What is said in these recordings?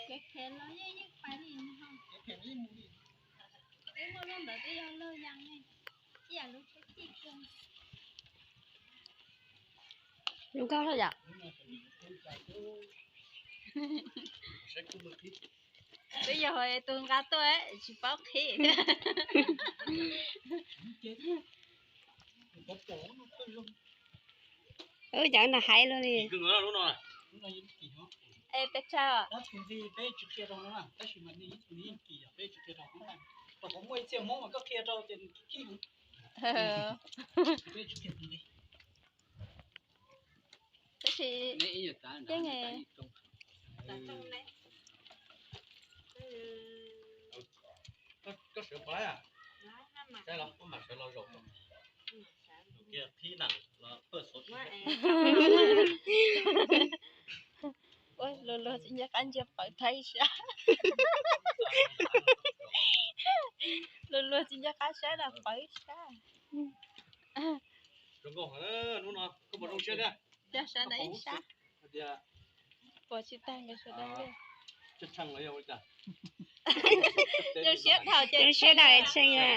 Kev phem los yeej yeej pais li, peb muaj lub ntawd twb yog loj yam ne, ib yam lub tsheb tij kawg. Zoo nkauj lawm yom. Twb yog tus nqa tuaj tsis paub qhib. Wb cov no hais luaj li. Es peb tsaug. Tab sis yeej Ua luag luag tsis nco qab ntsia pawv thaib sab. Luag luag tsis nco qab saib los pawv sab. Cog sawv daws ib sab. Puas tsis tag nkawd sawv daws. Zoo siab dhau ces zoo siab dhau tshee a.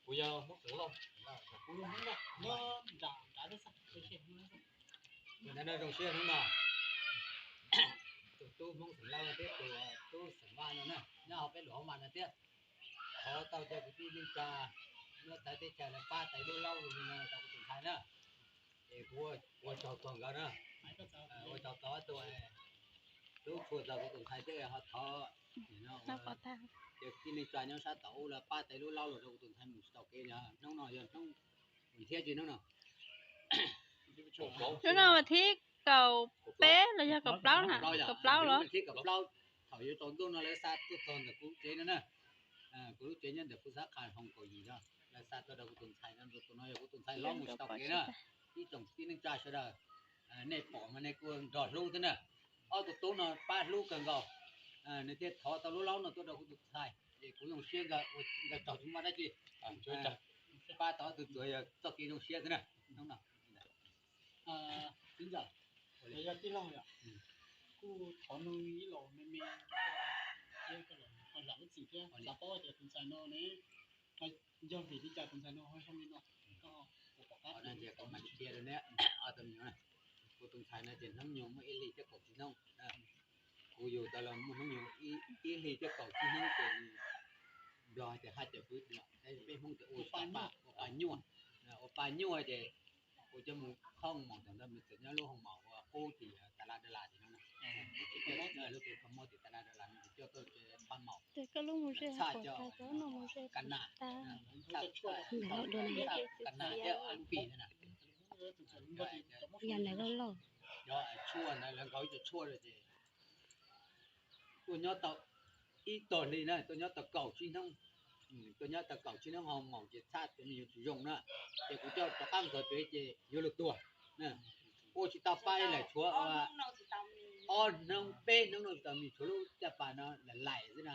Kuv yog Hmoob Xeem Lauj. Zoo siab hnub no, tus tub Hmoob Xeem Lauj thiab tus tub Xeem Vaj no na, nyob hauv peb lub hoob mas no thiab. Thov tau cov kwv tij neej tsa nyob txawv teb chaws lawv pab tau lub laub lub no rau kuv tus ntxhais na. Es kuv ua tsaug txog nkawd na, ua tsaug txog tus tub tshua txog kuv tus ntxhais thiab ho thov cov kwv tij neej tsa nyob sab tod ub lawv pab tau lub laub lub rau kuv tus ntxhais mus tsis tau kev no. Hnub no yog hnub thiab tsis hnub no. Hnub no vas thib kaum peb los yog kaum plaub na, kaum plaub los? Thib kaum plaub, thaum yuav tsaus ntuj no lawv xa tuaj txog ntawm kuv lub tsev no na. Kuv lub tsev nyob ntawm Phu Xab Qha Hoo kaum yim no, lawv xa tuaj rau kuv tus ntxhais no, tus no yog kuv tus ntxhais hlob mus tsis tau kev na. Ib tsoom kwv tij neej tsa sawv daws, nej pom mas nej kuj nrog hlub thiab na. Ob tug tub no pab hlub kawg nkaus, nws thiaj thov tau lub laub no tuaj rau kuv tus ntxhais, es kuv zoo siab nkawd tsaug tsis muaj dab tsi. Pab tau ob tug tsuas yog txoj kev zoo siab xwb na. Hnub no, txiv ntxawm, yog tij laug yom, kuj thov nug ib los me me rau koj thiab koj los ho zam lub txim thiab xav paub tias tus ntxhais no ne, yog vim li cas tus ntxhais no ho zoo li no, koj puas pom qab? Qhia rau neb ob tug me nyuam, kuv tus ntxhais no ces hnub nyoog muaj ib hlis thiab kaum tsib hnub. Kuv yug tau los muaj hnub nyoog ib hlis thiab kaum tsib hnub ces nws, Nplog hais tias haj cawm pw dua, peb Hmoob tias ua pa, ua pa nyuaj, ua pa nyuaj ces kuv coj mus khooj maum thaum ntawd nws tseem nyob lub hoo maum uas qub tim tas laj da las tim no, lub tim kho mob tim tas laj da las no ces coj tuaj pa maum, txhaj cov ka nas, ka nas thiab lub pis na. Yog ntawd loj loj. Cov tshuaj ntawd lawv nkaus ib co tshuaj lawm ces tuaj nyob tau ib tog hli na, tuaj nyob tau kaum tsib hnub, tuaj nyob tau kaum tsib hnub hoo maum ces txhaj cov me nyuam tsis zoo na, ces kuv coj rov qab mus txog tsev ces yuav luag tuag. Ua tsis tau pab li lawm, tshuav ua Ob hnub peb hnub no tau nws tshuav lub caj pas no lais lais xwb na.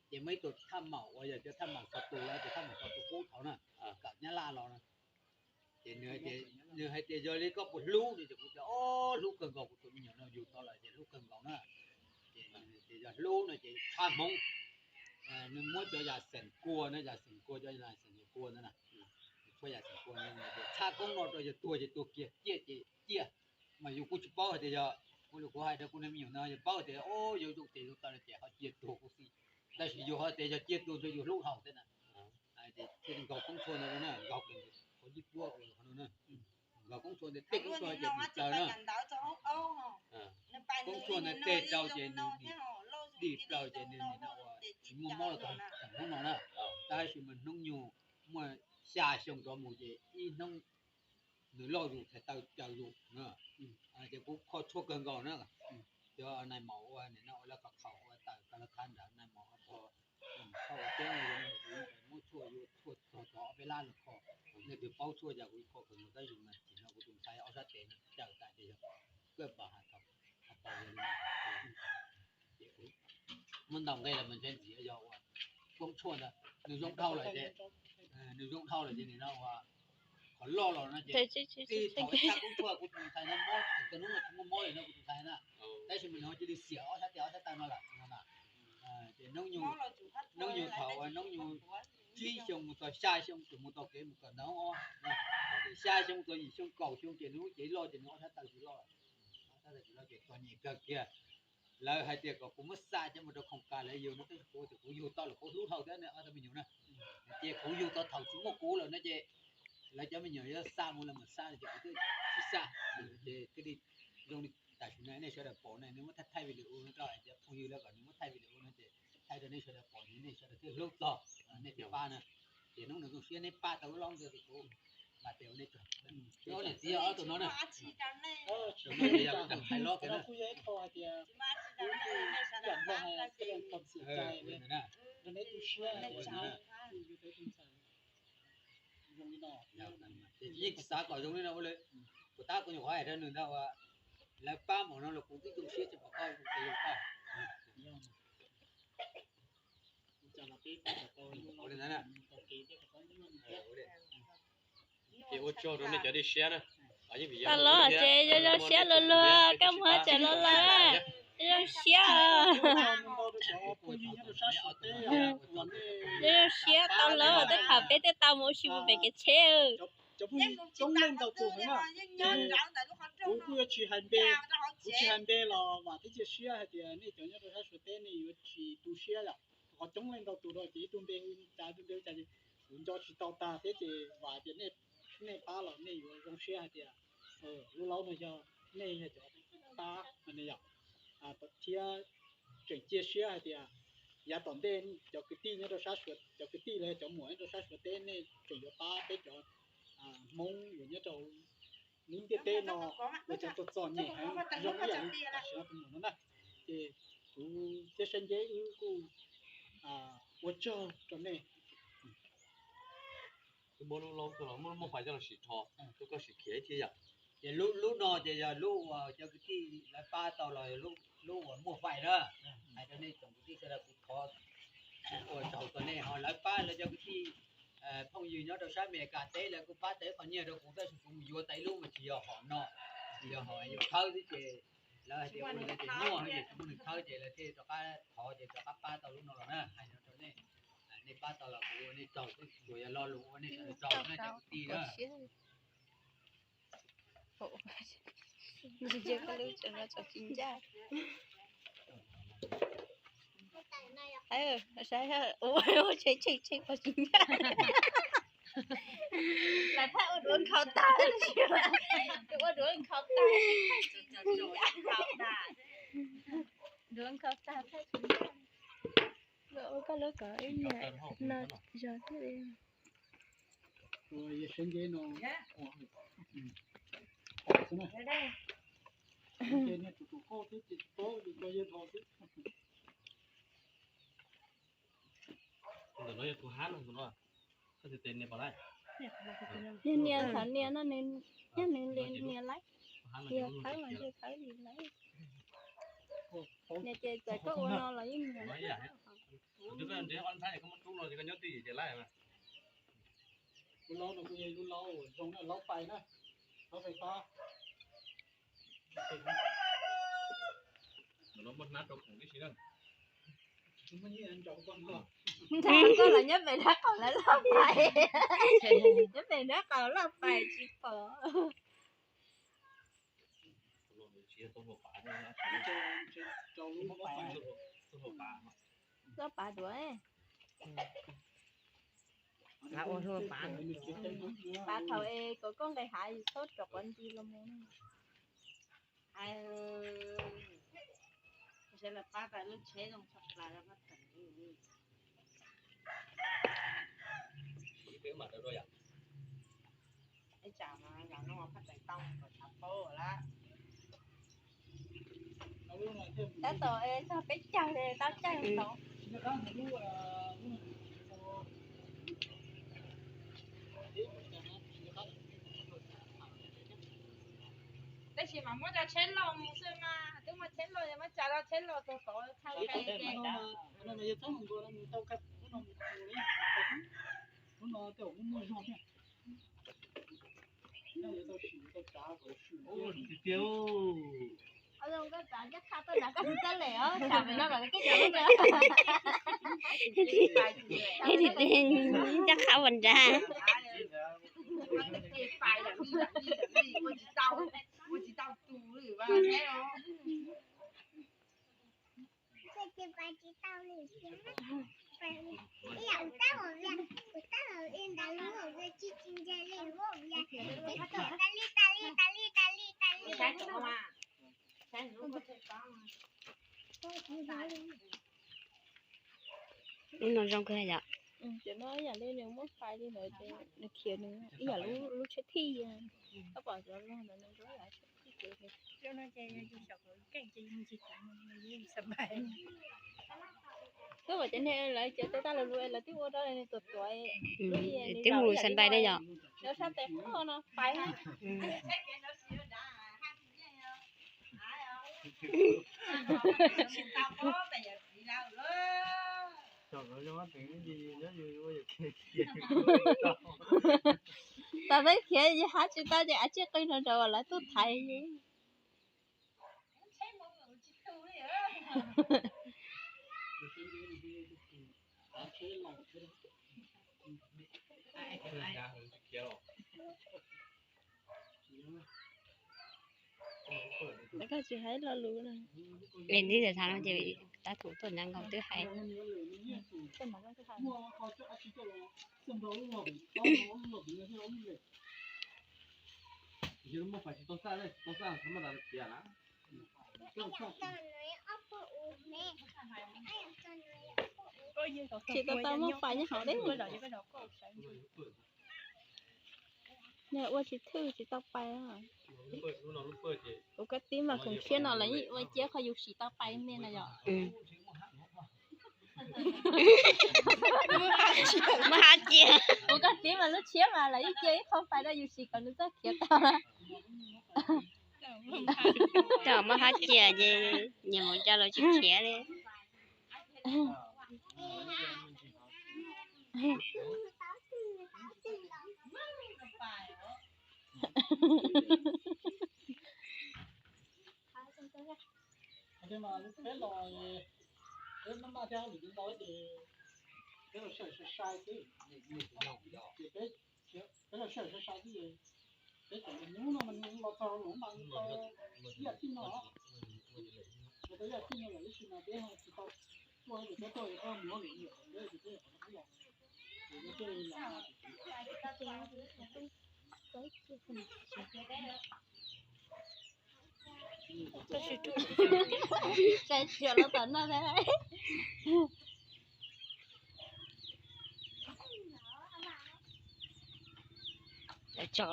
Ces muaj ib tug thaj maum uas yog cov thaj maum Xos Tus los, ces thaj maum Xos Tus qub thaum na, kawm Nyab Laj los na. Ces nws hais tias yog li koj puas hlub no, ces kuv tias o, hlub kawg nkaus, kuv tus me nyuam no yug tau lawm ces hlub kawg nkaus na. Ces nws tias yog hlub no ces tshaj Hmoob, nws muab cov yam xeem kua na, yam xeem kua, cov yam xeem kua ntawd na, tshuab yam xeem kua, txhaj koob no rau yawg tuag ces tuag kiag, ciaj ces ciaj. Mas yus kuj tsis paub hais tias yog, kuv li kuv hais rau kuv niag me nyuam no, yus paub tias o, yus zoo ces zoo tau no ces ho cia tuag kuj xij. Tab sis yus ho tias yog cia tuag ntshe yus hlub dhau thiab na. Ces thiaj li nkaug koob tshuaj ntawd na, nkaug qhov yib puab no na. Nkaug koob tshuaj ntawd tej koob tshuaj ces dim plaws na. Koob tshuaj ntawd tej rau ces nws dim plaws ces nws nim no ua tsis muaj mob los tau thaum hnub no na. Tab sis mas hnub nyoog muaj xya xyoo rov mus ces ib hnub nws loj zus txhais taw caws zus na. Ces kuv kho tshuaj kawg nkaus na. Cov nais maum ua nim no ua lawv qhov qhaum ua tawm ka la khav nrad, nais maum ua tog, kho ua teb no, muab tshuaj yuav tshuaj txog tog ob peb lab los kho. Leej twg paub tshuaj cas kuv kho kawg nkaus, tab sis mas tsim no kuv tus ntxhais ob sab tes no caws tas ces yog kawj pas has thaum has tau yog li no. Muab ntaus nqe los mas ntshe ntxiv yog ua koob tshuaj ntawd nws zoo dhau lawm ces, nws zoo dhau lawm ces nim no ua qhov loj los no ces tib thaum ib txhaj koob tshuaj kuv tus ntxhais no mob, thaum hnub no tsis muaj mob li no kuv tus ntxhais na. Tab sis mas nws cia li xiam ob sab tes ob sab taw no lawm no na. Ces hnub nyoog thaum hnub nyoog tsib xyoo mus txog xya xyoo tseem mus tau kev mus kawm ntawv os. Ces xya xyoo mus txog yim xyoo kaum xyoo ces nws lub cev loj ces nws ob sab taw tsis loj lawm. Ob sab taw tsis loj ces txom nyem kawg kiag. Lawv hais tias kom kuv muab xa coj mus rau khoom kas lawv yug no, tab sis kuv tias kuv yug tau los kuv hlub dhau thiab na, ob tug me nyuam na. Ces kuv yug tau thaum tsis muaj kuv lawm no ces lawv cov me nyuam yuav xa mus los mas xa, ces kuv twb tsis xa. Ces thiaj li zoo li tam sim no nej sawv daws pom ne, nws muab thaij thaij video no rau cov phooj ywg lawv kom nws muab thaij video no ces thaij rau nej sawv daws pom, nej sawv daws thiaj hlub txog, nej thiaj pab na. Ces hnub no zoo siab neb pab tau lub laub ntawd ces kuv mam tes ua nej tsaug. Ob niam txiv ob tug no na, tus no ces yog kuv tus ntxhais hlob kiag na. Yeej tsis xav kom zoo li no ua li. Kuv tab kuv nyuam qhuav hais rau nws ntag uas lawv pab mus no los kuv twb zoo siab tsis pom koj zoo tes zoo koj. Ces ua tsaug rau nej cov dej siab na. Tau los ces zoo zoo siab luag luag, koj mus tsev los lawm, zoo siab. Zoo zoo siab tau los, tej thaum peb thiaj tau mus ua si mus pem kev tsheb. Coob leej ntau tus na, kuv kuj yuav tsis hais npe, kuv tsis hais npe los vam thiab cia siab hais tias nej cov nyob rau sab Suav teb nej yuav tsis tu siab yom. Qhov coob leej ntau tus no ces ib tug npe hu cas ib tug npe hu cas kuv nco tsis tau tag thiab ces vam tias nej pab los nej yuav zoo siab hais tias lub laub no yog nej yog cov pab no yom. Thiab tseem cia siab hais tias yav tom ntej cov kwv tij nyob rau sab Suav, cov kwv tij los yog cov muam nyob rau sab Suav teb nej tseem yuav pab peb cov Hmoob uas nyob rau lub ntiaj teb no, ua cov txom txom nyem heev zoo ib yam li tam sim no tus muam no na. Ces kuv thiab Saib Nceb wb kuj ua tsaug rau nej. Wb muab lub laub coj los, muab lub muaj fais coj los sim rho, rau koj sim khiav ib thiab yom. Ces lub no ces yog lub uas cov kwv tij lawv pab tau los, lub uas muaj fais na. Hais rau nej tsoom kwv tij sawv daws kuv thov ua tsaug rau nej ho lawv pab lawv cov kwv tij phooj ywg nyob rau sab Amelikas teb lawv kuj pab tau qhov nyiaj rau kuv tab sis kuv mus yuav tau ib lub mas tsis yog hom no, tsis yog hom, yus khawb xwb ces lawv hais tias ua li no ces nyuaj ces tsis muaj neeg khawb ces lawv thiaj rov qab thov ces rov qab pab tau lub no los na. Hais no rau nej, nej pab tau los kuv ua nej tsaug xwb, tsuas yog lo lus ua nej sawv daws tsaug na cov kwv tij na. Ua tsis ncaj. Ua tshee tshee tshee ua tsis ncaj. Lawv thaij ua duav nkhaus tag, ua duav nkhaus tag, duav nkhaus tag thaij tsis ncaj. Ua koj lub kom ib yam no zog thiab li. Nias nias, thov nias no, nws nyiam nws li nias laib, nias khawb mas ntshe khawb li laib. Nws ces txawm koj ua no los yeej muag. Lub laub no kuj yog lub laub zoo na, laub pais na, laub fais fab. Ntag koj los nyob pem dab qaum lawv loj pais, nyob pem dab qaum loj pais tsis pom. Loj pais duav, pav thaum es kom koj nqis hav yus txhob rov qab nti los mus. Sawv daws pab tau lub tsheb zoo tshaj plaws. Ib tsam no los no phaj tais tau kom tshav paub lawm. Tab tom txog peb caug li tau caij tau. Tab sis mas muab cov tsheb loj mus xwb mas, twb muaj tsheb loj, muab tsa cov tsheb loj txog tod thaij. Ncaj qha tuaj nrad koj tsis txawj lem os, tsam pem no kom koj cov lub ntawd. Ncaj qha ua nrad. Lub no zoo kawg yom. Ces no ib yam li nws muab fais li ntawd ces nws khiav nws ib yam lub tsheb thij, koj pom cov loj ntawd nws zoo ib yam tsheb thij ces. Twb pom cov niag lawv cov tej tag lus lus lawv twb ua rau nws tuam tuam. Twb mus xas ntais da yom. Lawv sab tes qhov no pais. Tam peb khiav hab tsis tau ces av tsij qw no rau lawv tuaj thaiv. Koj tsis hais lo lus na. Es ntib zam no ces tab tom tuaj nrad nkaus twb hais. Tsis tau tau muab pais nyob hauv deb. Nws ua tsis thwj tsis tau pais. Kuv koj tib mas khoom tshiab no los yeej ua cia qhov yus sim tau pais me no yom. Muab hab cia. Kuv koj tib mas lub tshiab mas los yeej cia ib qho pais rau yus sim kom nws txoj khiav tau. Coj muab hab cia ces nyias mus coj los tsis khiav li. Peb los sij hawm sai sai xwb, peb cov hnub no mas los txog los mas tau ib yam txij no, tau ib yam txij no lawm tab sis mas peb tsis tau tuaj, peb tuaj peb mus lwm lwm peb tsis peb los. Sai tsiam los tom no thiab. Tsom,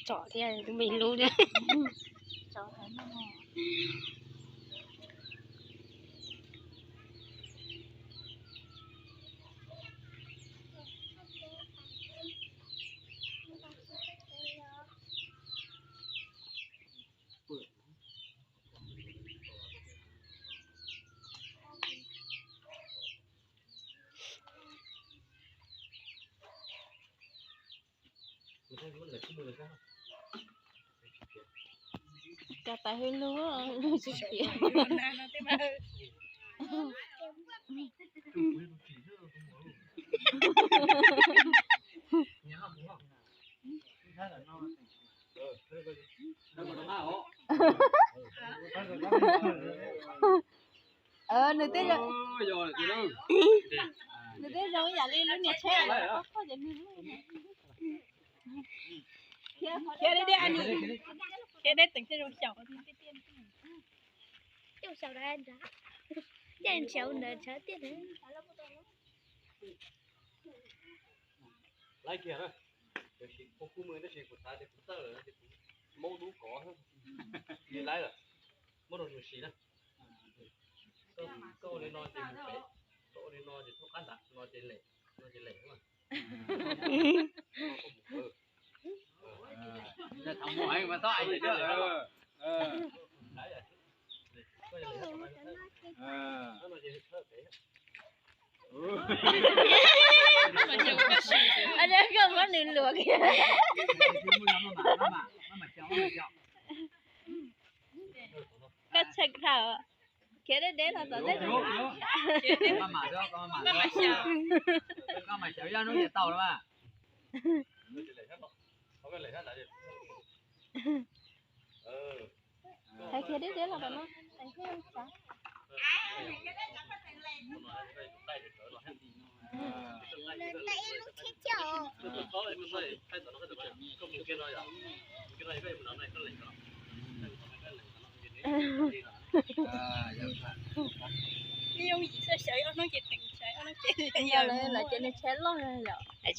tsom thiab me lub thiab. Cov tais hwj lug, lug tsis tiav. Nws twb zoo, nws twb zoo ib yam li lub niag tsheb. Khiav deb deb, khiav deb teem thiaj zoo xyaum. Coj xyaum nrad, coj nrhiav nrad nrhiav tiaj. Laib kiag na, tiam sis kuv kuj mus tab sis kuv xav tias kuv txawj lawm no ces kuv maub dub kov li laib lawm, muab rau nws sim na. Koj ua li no ces mus pem, koj ua li no ces thauj qab nram no ces lem, no ces lem na. Koj muab nws luam kiag. Koj tshee dhau, khiav deb deb los tom ntej. Koj mam xyaum ib hnub ces tau lawm mas. Hais khiav deb deb los tom no. Ib yam li tsheb loj yom. Ib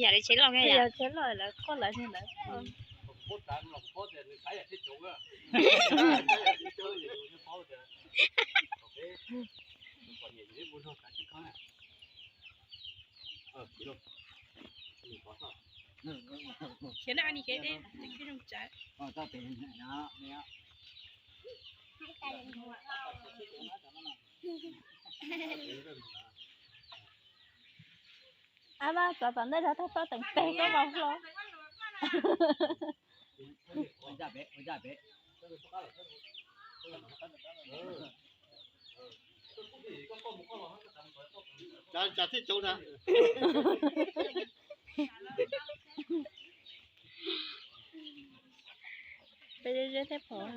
yam li tsheb loj, yog tsheb loj lawv kho lawv, lawv kho. Khiav na, khiav deb, khiav zoo tsav. Ab, txov tom ntej rau tag toj teem peg koj vau hlo. Peb ze ze thiab pom.